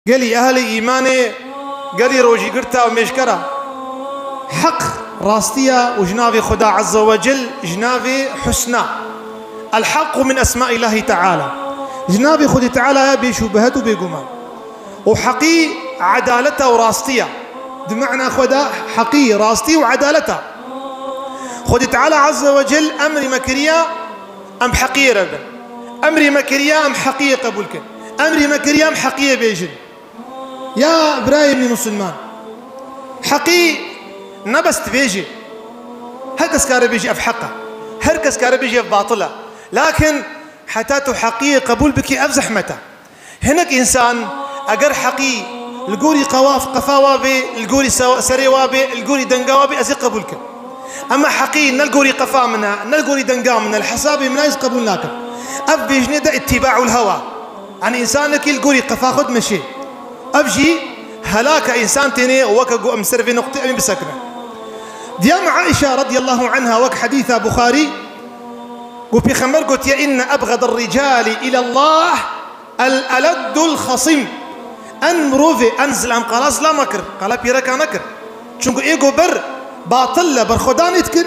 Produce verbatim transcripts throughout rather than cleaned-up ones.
Gelî ehlê îmanê, gelî rojîgirta û mêjkera. Heq rastiya û ji navê Xuda Azze ve Cel, ji navê husna. El-Haqqu min esmaillahi teala. Ji navê Xwedê Teala ye bêşûbehet û bêguman. Û heqî edaleta û rastiya. Di mana xwe de heqî, rastî û edaleta. Xwedê Teala Azze ve Cel emrî me kiriya, em bi heqiyê re bin. Emrî me kiriya, em heqiyê qebûl kin. Emrî me kiriya, em heqiyê bêjin. Ya birayê min musulman, heqî ne bes dibêjê. Her kes kare bêjê ev heq e. Her kes kare bêjê ev batil e. Lakin heta tu heqiyê qebûl bikî, ev zehmet e. Hinek însan, eger heqî li gorî qewaf, qefa wa bê, li gorî se-, serê wa bê, li gorî denga wa bê, ez ê qebûl kim. Ema heqî ne li gorî qefa min e, ne li gorî denga min e, li hesabê min e, ez qebûl nakim. Ev bêjinê de îtîbaul hewa. Yanî însanekî li gorî qefa xwe dimeşê. Ev jî helaka însan tênê, weke ku em ser vê noqtê em ê bisekinin. Diyam Aîşe radiyallahu anha wek hedîsa Buxarî, ku Pêxember gotiye, "Inne ebxedar ricalî ilallah el-eleddul xasim." En mirovê, en zilam, qala zilama kir, qala pîreka nekir. Çunku ê ku ber batil le berxwedanê dikin,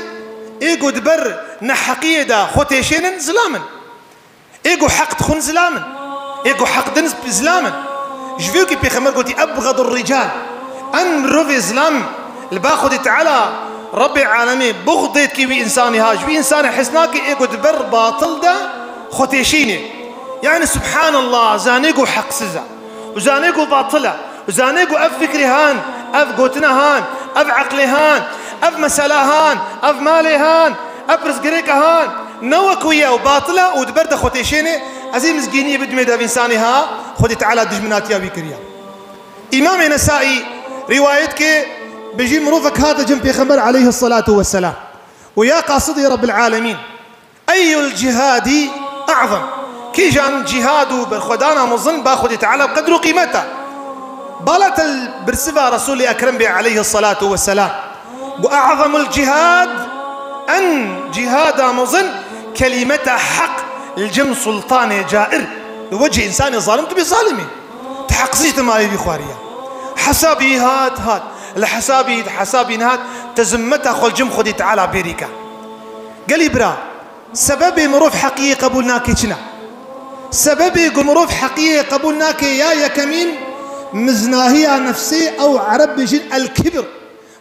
ê ku di ber neheqiyê de xwe têşênin, zilam in. Ê ku heq dixwin, zilam in. Ê ku heq din, zilam in. Ji vê ku Pêxember gotî, "Ebxedur rical." En mirovê zilam, li ba Xwedê Teala, Rebbê alemê, buxdê dikî wî însanî ha, ji wî însanê hez nake, ê ku di ber batil de xwe têşînê. Yani, subhanallah, zanê ku heqsiz e. Û zanê ku batil e. Û zanê ku ev fikrê han, ev gotina han, ev eqlê han, ev mesela han, ev malê han, ev pirsgirêka han, ne wek wî ye û batil e û di ber de xwe têşênê, ez ê mizgîniyê bidimê dev însanê ha, Xwedê Teala dijminatiya wî kiriye. Îmamê Nesaî rîwayet ke, bijî mirovek hate cem Pêxember aleyhisselatu vesselam. Û ya qasidê Rabbil Alemîn, Eyyul cihadî a'zam? Kîjan cihad û berxwedana mezin ba Xwedê Teala bi qedr û qîmet e? Bala te li bersiva Resûlê Ekrem bê aleyhisselatu vesselam. Got, "A'zamul cihad, en cihada mezin kelimeta heq li cem sultanê cair." Li wecihê însanê zalim tu bê zalimî. Tu heqsizî tu mayê vî xwariya. Hesabî hat, hat. Li hesabî, hesabî nehat, te zimmeta xwe li cem Xwedê Teala bêrî ke. Gelî bira, sebebê mirov heqiyê qebûl nake çi ne? Sebebê ku mirov heqiyê qebûl nake ya yekemîn, mizinahiya nefsê, ew Ereb bêjin el-kibir.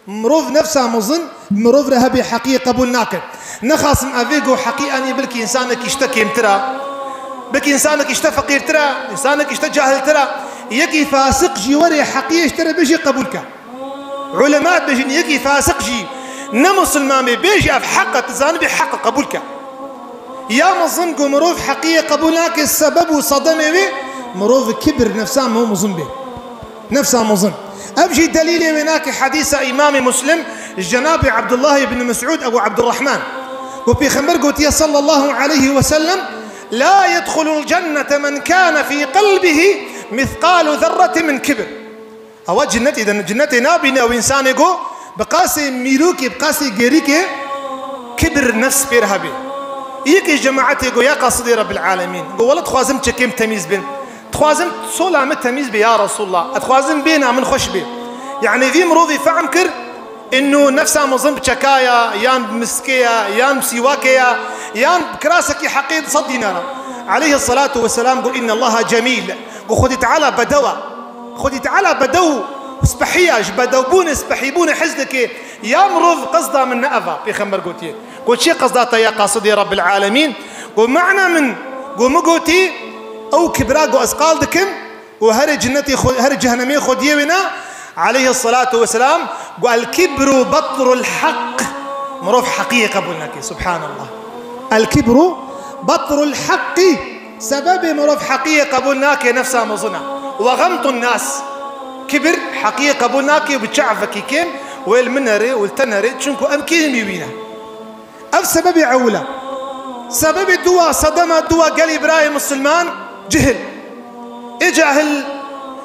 Mirov nefsa mezin, mirov re hebê heqiyê qebûl nake. Nexasim evê ku heqî anî bilkî însanekî ji te kêmtir e, bilkî însanekî ji te feqîrtir e, însanekî ji te cahiltir e. Yekî fasiq jî were heqiyê ji te re bêjê qebûl ke. Ulema dibêjin, yekî fasiq jî ne musulman bê, bêjî ev heq e, tu zanibî heq e, qebûl ke. Ya mezin ku mirov heqiyê qebûl nake, sebeb û sedemê wê mirov kibir, nefsa me mezin bê. Nefsa mezin. Ev jî delîlê wê nake hedîsa Îmamê Muslim ji cenabê Abdullah ibn Mes'ud Ebu Abdurrahman. Ku Pêxember gotiye sallallahu aleyhi ve sellem, "La yedxulul cennete men kâne fî qelbihi mithqalu zerreti min kibir." Ewa cinnetê de, cinnetê nabîne ew însanê ku bi qasê mîrûkê, bi qasê gêrîkê kibir nefs pêr hebê. Yekê cemaetê ku ya qasidê Rebbil Alemîn, ku wele dixwazim çekêm temîz bin. Dixwazim sola min temîz bê ya Resulullah. Ez dixwazim bêhna min xweş bê. Yani vî mirovî fehm kir, inu nefsa mezin bi çeka ya, yan bi miskê ya, yan bi sîwakê ya, yan bi kirasekî heqê sed dînara. Aleyhissalatu vesselam got, "Innallaha cemîl." Got, Xwedê Teala bedew e. Xwedî Teala bedew û spehî ya, ji bedewbûnê, spehîbûnê hez dike. Ya mirov, qesda min ne ev a, Pêxember gotiye. Got, çi qesda te ya qasidê Rebbil Alemîn? Got, mana min, got, min gotî, ew kibra, got, ez qal dikim, got, herê cinnetê xwe, herê cehennemê xwediyê wê ne. Aleyhissalatu vesselam got, "El kibru batrul haq." Mirov heqiyê qebûl nake. Subhanallah. El kibru batrul haqqi. Sebebê mirov heqiyê qebûl nake nefsa mezin e. Ve xemtun nas. Kibir heqiyê qebûl nake û bi çavekî kêm wê li min nerê û li te nerê, çunku em kêmî wî ne. Ev sebebê ewil e. Sebebê duwa, sedema duwa gelî birayê misilman, cihil. Ê cahil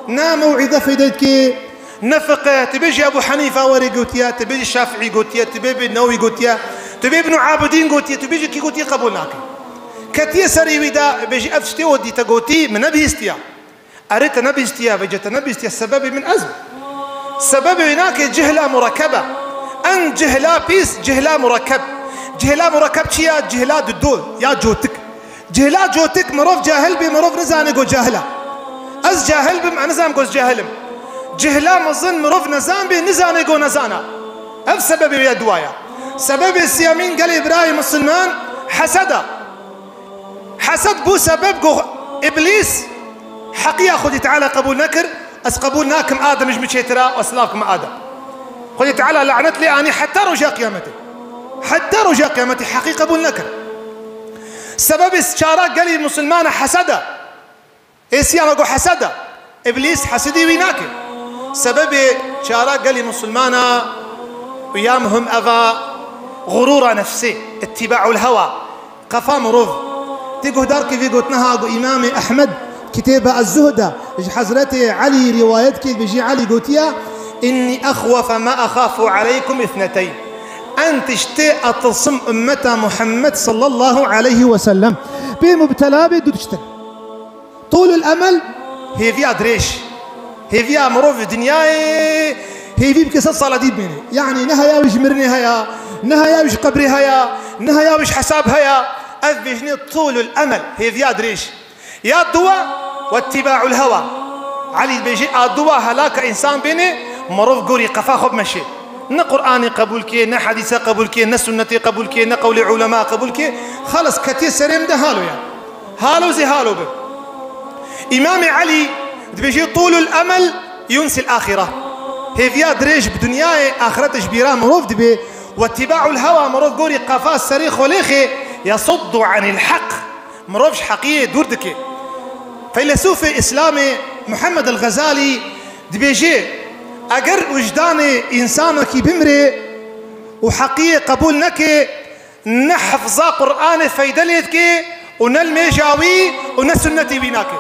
ne mewîze fêde dike, ne fiqe, tu bêjî Ebu Henîfa werê gotiye, tu bêjî Şafîî gotiye, tu bêbî Newewî gotiye, tu bêbî Ibn Abidîn gotiye, tu bêjî kî gotiye qebûl nake. Ketiye serê wî de, bêjî ev tiştê o dî te gotî, min nebihîstiya. Erê te nebîstiye, vêce te nebîstiye, sebebê min ez im. Sebebê wê nake cihla murekkebe. En cihla pîs, cihla murekkeb. Cihla murekkeb çi ya? Cihla dudo ya cotik. Cihla cotik, mirov cahil bê, mirov nizane go cahil a. Ez cahil bim, ez nizam go ez cahil im. Cihla mezin, mirov nezan bê, nizane go nezan a. Ev sebebê wê ya duwa ya. Sebebê siyemîn gelê birayê misilman hesed a. Hesed bû sebeb go Îblîs heqiya Xwedê Teala qebûl nekir, ez qebûl nakim Adem ji min çêtir a, ez silav kim Adem. Xwedê Teala lanet lê anî heta roja qiyametê. Heta roja qiyametê heqî qebûl nekir. Sebebê çara gelî misilmana hesed e. Ê siyama go hesed e. Îblîs hesedî wî nake. Sebebê çara gelî misilmana û ya muhim eva xurûra nefsê, ittîbaul hewa. Qefa mirov. Tê guhdarkê vê gotina ha, got Îmamê Ehmed, kitêba Ez-Zuhda, ji Hezretê Elî rîwayet kê, dibêjî Elî gotiye, "Înnî exwefe ma exafu aleykum îsneteyn." En tiştê etirsim ummeta Muhammed sallallahu aleyhi ve sellem. Pê mubtela bê du tiştin. Tûlul emel, hêviya dirêj. Hêviya mirov li dinyayê hêvî bike sed sala dî bimêne. Yanî ne heya wî ji mirinê heya, ne heya wî ji qebrê heya, ne heya wî ji hesab heya. Ev bêjinê tûlul emel, hêviya dirêj. Ya duwa, wettîbaul hewa. Elî dibêje, a duwa helaka însan bêne, mirov gorî qefa xwe bimeşe. Ne Qur'anê qebûl ke, ne hedîse qebûl ke, ne sunnetê qebûl ke, ne qewlê ulema qebûl ke. Xelas ketiye serê min de halo ya. Halo zê halo bi. Îmamê Elî dibêje, "Tûlul emel yunsil axira." Hêviya dirêj bi dinyayê, axirete ji bîra mirov dibe. Wettîbaul hewa, mirov gorî qefa serê xwe lêxe, yesuddu anil heq. Mirov ji heqiyê dûr dike. Feylesûfê Îslamê Muhammed el-Xezalî dibêje, eger wijdanê însanekî bimre û heqiyê qebûl neke, ne hefza Qur'anê feyde lê dike û ne li mêja wî û ne sunnetê wî nake.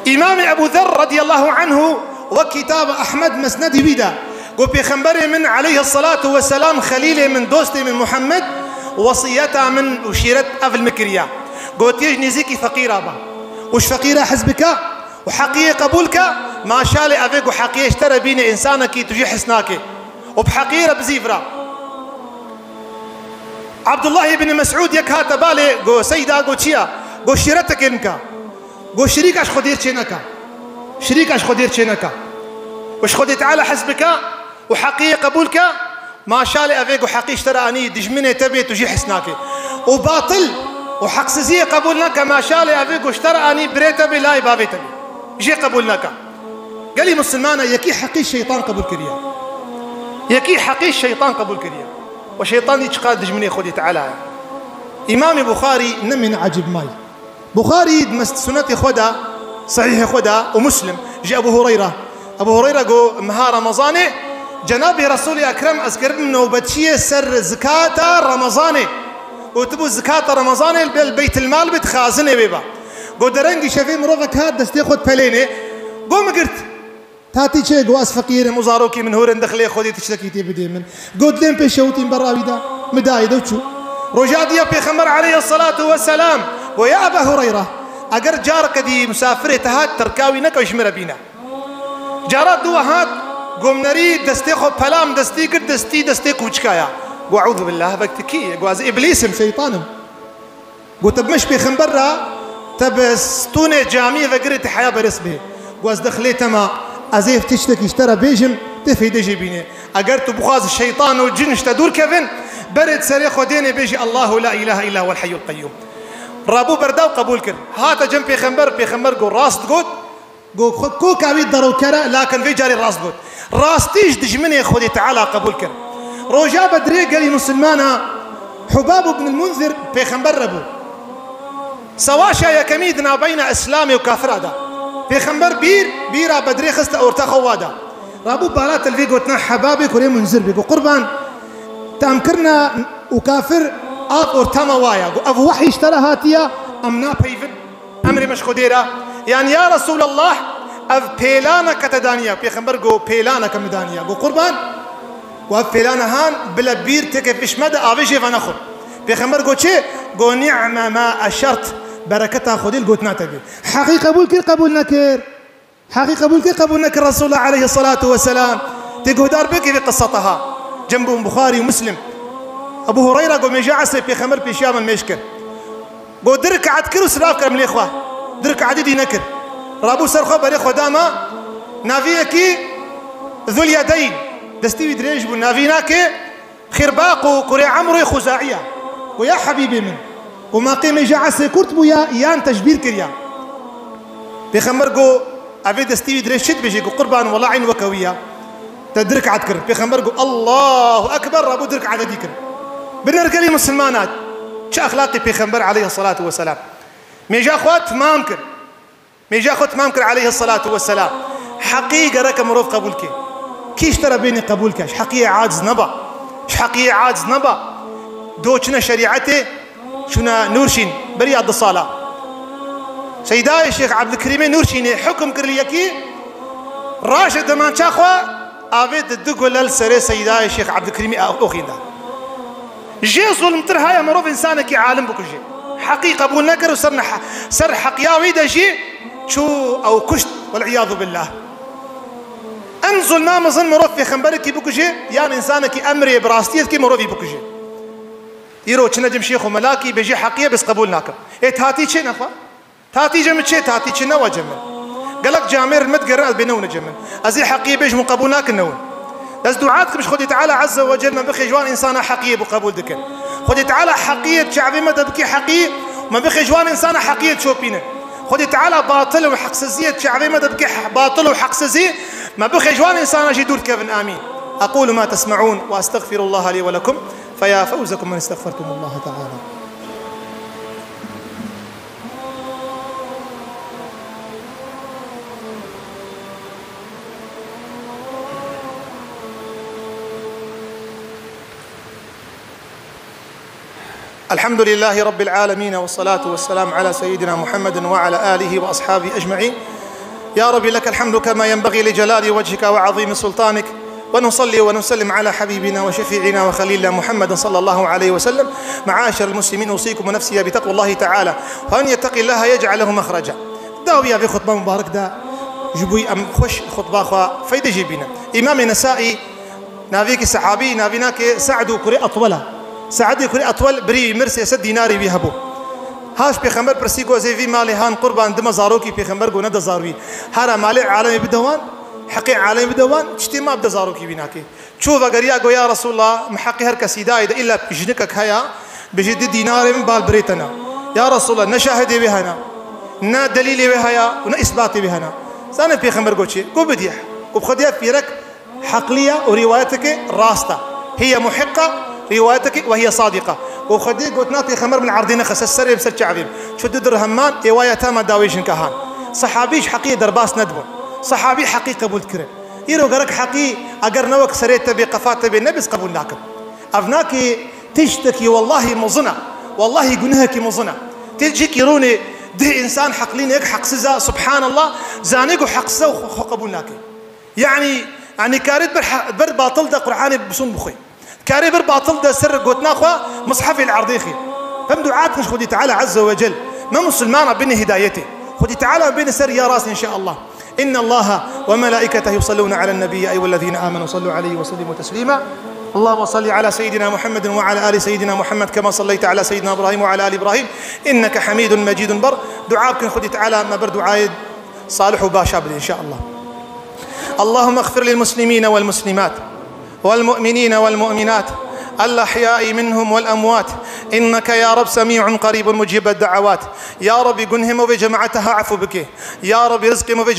Îmamê Ebû Zer radiyallahu anhu wek kitaba Ehmed Mesnedî wî de got, Pêxemberê min aleyhissalatu vesselam, xelîlê min, dostê min Muhammed, wesiyeta min û şîret ev li min kiriye. Gotiye, ji nêzîkî feqîra be û ji feqîra hez bike û heqiyê qebûl ke, maşalê evê got heqiyê ji te re bîne, însanekî tu jî hez nake û bi heqiyê re bizîvira. Abdullah ibn Mes'ud yek hate balê, go, Seyda, go, çi ya? Go, şîretekê min ke. Go, şirîka ji Xwedê re çê neke. Şirîka ji Xwedê re çê neke. Û ji Xwedê Teala hez bike û heqiyê qebûl ke, maşalê evê go heqî ji te re anî, dijminê te bê, tu jî hez nake. Û batil û heqsiziyê qebûl neke, maşalê evê go ji te re anî, birê te bê, layê bavê te bê. Jê qebûl neke. Gelî misilmana yekî heqî şeytan qebûl kiriye. Yekî heqî şeytan qebûl kiriye. Û şeytan dî çiqas dijminê Xwedê Teala ye. Îmamê Buxarî nemîne ecêb may. Buxarî di mes-, sunetê xwe de, sehîhê xwe de û Muslim ji Ebû Hureyre. Ebû Hureyre got, meha Remezanê Cenabê Resûlê Ekrem ez kiribim nobetçiyê ser zikata Remezanê. Gotibû, zikata Remezanê li bel Beytilmal bit, xazinê wê be. Got, derengî şevê mirovek hat destê xwe dipelênê. Got, min girt. Tatî çê, got, ez feqîr im û zarokê min hûr in, dixilê Xwedê tiştekî tê bidê min. Got, lêm pê şewitîm berra wî de, min dayê de û çû. Roja diya Pêxember aleyhissalatu vesselam got, ya Eba Hureyre, eger careke dî misafirê te hat, terka wî neke, ji min re bîne. Cara dû hat, got, min nerî destê xwe pelam destî girt, destî destê kûçika ya. Got, eûzubillah, vek tu kî yî? Got, ez îblîs im, şeytan im. Got, te bi min ji Pêxember re, te bi stûnê camiyê ve girê, te heya berê sibê. Got, ez dixilê te me, ez ê tiştekî ji te re bêjim, tê feyde jê bînê. Eger tu bixwazî şeytan û cin ji te dûr kevin, berê di serê xwe dênê, bêjî, Allahu la ilahe illa huwel hayyul qeyyum. Rabû berda û qebûl kir. Hate cem Pêxember, Pêxember got, rast got. Got, xwe koka wî derokere, lakin vê carê rast got. Rastî ji dijminê Xwedê Teala qebûl kir. Roja Bedrê gelî misilmana Hubab ibn al-Munzir Pêxember re bû. Sewaşa yekemî di navbeyna Îslamê û kafira de. Pêxember bîr, bîra Bedrê xiste orta xwe wa de. Rabû bala te li vê gotina Hubabê kurê Munzir bê. Got, qurban, te em kirina û kafir av orta me wa ye. Got, ev wehy ji te re hatiye, em napeyvin. Emrê me ji Xwedê re, yan ya Resûlallah, ev pêlaneke te daniye? Pêxember got, pêlaneke min daniye. Got, qurban, got, ev pêlane han, bile bîr têke pişt me de avê jê venexwe. Pêxember got, çi? Got, ni'me ma eşert. Bereketa Xwedê li gotina te bê. Heqî qebûl kir, qebûl nekir? Heqî qebûl kir, qebûl nekir? Resulullah aleyhissalatu vesselam. Tê guhdar bike vê qiseta ha. Cem bûn Buxarî û Muslim. Ebu Hureyra got, mêja esrê Pêxember pêşiya min mêj kir. Got, du rikaet kir û silav kir milê xwe. Du rikaetî dî nekir. Rabû ser xwe berê xwe dama naviyekî Zul Yedeyn. Destî wî dirêj bû, navînakê Xêrbaq û kurê Emrû Xuzaiya. Got, ya hebîbê min. Got, ma qê mêja esrê kurt bûya, yan tecbîr kiriya? Pêxember got, evê destî wî dirêj çi dibêjê? Got, qurban, wela eyn weke wî ya. Te du rikaet kir. Pêxember got, Allahu Ekber, rabû du rikaeta dî kir. Binêr gelî misilmana, çi exlaqê Pêxember aleyhissalatu vesselam. Mêja xwe timam kir. Mêja xwe timam kir aleyhissalatu vesselam. Heqî gereke mirov qebûl ke. Kî ji te re bênê qebûl ke? Ji heqiyê aciz neba. Ji heqiyê aciz neba. Do çine şerîetê, çûne Nûrşîn, beriya du sala. Seydayê Şêx Ebdulkerîmê Nûrşînê hukm kir li yekî, raşe demança xwe, avê di du gule li serê Seydayê Şêx Ebdulkerîmê oxîn da. Jê zulmtir heye mirov însanekî alim bikuje. Heqî qebûl nekir û ser ne-, ser heqiya wî de jî çû ew kuşt, wel'iyadu billah. En zulma mezin mirov pêxemberekî bikuje, yan însanekî emrê bi rastiyê dike mirovî bikuje. Îro çine cem şêx û melakî bêjî heqiyê, bes qebûl nakim. Ê tatî çê nexwe? Tatî cem çê, tatî çê newe cem min. Gelek camêr min digerin ez bê newne cem min. Ez ê heqiyê bêjim û qebûl nakin newin. Ez dua dikim ji Xwedê Teala Azze ve Celle me bixê ji wan însana heqiyê bû qebûl dikin. Xwedê Teala heqiyê çavê me de bike heqî, me bixê ji wan însana heqiyê çopînin. Xwedê Teala batil û heqsiziyê çavê me de bike he-, batil û heqsizî, me bixê ji wan însana jî dûr dikevin. Amîn. أقول ما تسمعون وأستغفر الله لي ولكم، فيا فوزكم من استغفرتم الله تعالى. الحمد لله رب العالمين، والصلاة والسلام على سيدنا محمد وعلى آله وأصحابه أجمعين. يا رب، لك الحمد كما ينبغي لجلال وجهك وعظيم سلطانك، ونصلي ونسلم على حبيبنا وشفيعنا وخليلنا محمد صلى الله عليه وسلم. معاشر المسلمين، أوصيكم ونفسي بتقوى الله تعالى، ومن يتق الله يجعل له مخرجا. Dawiya vê xutba mubarek de ji bo em xweş xutba xwe feyde jê bîne. Îmamê Nesaî, navê yekî sehabî, navîna ke Se'd û kurê Etwel e. Se'dê kurê Etwel birî wî mir, sê sed dînarê wî hebû. Haş pêxember pirsî, got, ez ê vî malê han qurban dime zarokî? Pêxember got, nede zarokî. Hera malê alemê bide wan, heqê alemê bide wan, tiştê ma bide zarokî wî nake. Çû vegeriya, got, ya Resulallah, min heqê her kesî dayê de, îlla jinikek heya, bêjê du dînarê min bal birê te ne. Ya Resulallah, ne şahidê wê hene, ne delîlê wê heye û ne îsbatê wê hene. Zanê pêxember got çi? Got, bidî. Got, bi Xwedê fîrek heqliya û rîwayeteke rast e. Hiye muhiqqa, rîwayeteke ve hiye sadiqa. Û Xwedê gotina pêxember min erdê nexist, serê min ser çavê min. Çû du dirhem man, êwaya tama da wê jinka han. Sehabî ji heqiyê derbas nedibûn. Sehabî heqî qebûl dikirin. Îro gerek heqî eger ne wek serê te bê, qefa te bê, nebis qebûl nakin. Ev nakê tiştekî wellahî mezin e. Wellahî gunehekî mezin e. Tê cîkî rûnê dih însan heqlîne, yek heqsiz e, subhanallah, zanê ku heqsiz e û xwe qebûl nake. Yanî, yanî karê ber he-, ber batil de Qur'anê bisun bixwê. Karê ber batil de ser gotina xwe mushefê li erdê xê. Em dua dikin ji Xwedî Teala Azze ve Cel. Me musulmana bîne hidayetê. Xwedî Teala bîne ser ya rast inşallah. إن الله وملائكته يصلون على النبي، يا أيها الذين آمنوا صلوا عليه وسلموا تسليما. اللهم صل على سيدنا محمد وعلى آل سيدنا محمد كما صليت على سيدنا إبراهيم وعلى آل إبراهيم إنك حميد مجيد. Ber dua bikin Xwedî Teala me ber duayê salih û başa bide inşallah. اللهم اغفر للمسلمين والمسلمات والمؤمنين والمؤمنات الأحياء منهم والأموات إنك يا رب سميع قريب مجيب الدعوات. Ya Rabbî, gunhê me vê cemaeta ha efû bike. Ya Rabbî, rizqê me vê